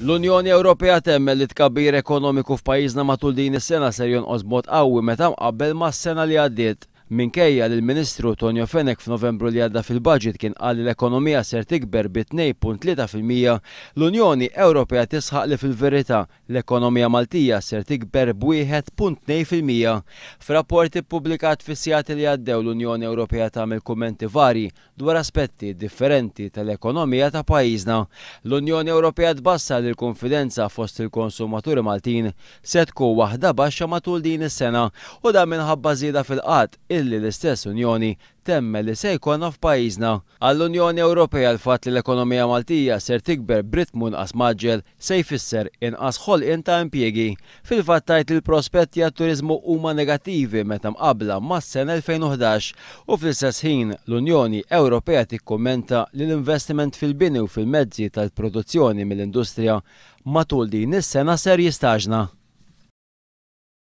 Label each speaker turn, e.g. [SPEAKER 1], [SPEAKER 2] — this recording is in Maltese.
[SPEAKER 1] L-Unjoni Ewropea temmen li t-tkabbir ekonomiku f'pajjiżna matul din is-sena ser jonqos b'mod qawwi meta mqabbel mas-sena li għaddiet. Minkejja li l-Ministru Tonio Fenech f'Novembru li għadda fil-Budget kien qal li l-ekonomija ser tikber bi 2.3%, l-Unjoni Ewropea tisħaq li fil-verità l-ekonomija Maltija ser tikber b'1.2%. F'rapport ippubblikat fis-sigħat li għaddew l-Unjoni Ewropea tagħmel kummenti varji dwar aspetti differenti tal-ekonomija ta' pajjiżna. L-Unjoni Ewropea tbassar li l-kunfidenza fost il-konsumaturi Maltin se tkun waħda baxxa matul din is-sena u dan minħabba żieda fil-qgħad illi l-istess Unjoni temmen li se jkollna f'pajjiżna. Għall-Unjoni Ewropea l-fatt li l-ekonomija Maltija ser tikber b'ritmu inqas mgħaġġel se jfisser inqas ħolqien ta' impjiegi. Fil-fatt tgħid li l-prospetti għat-turiżmu huma negattivi meta mqabbla mas-sena 2011 u fl-istess ħin l-Unjoni Ewropea tikkummenta li l-investiment fil-bini u fil-mezzi tal-produzzjoni mill-industrija matul din is-sena ser jistaġna.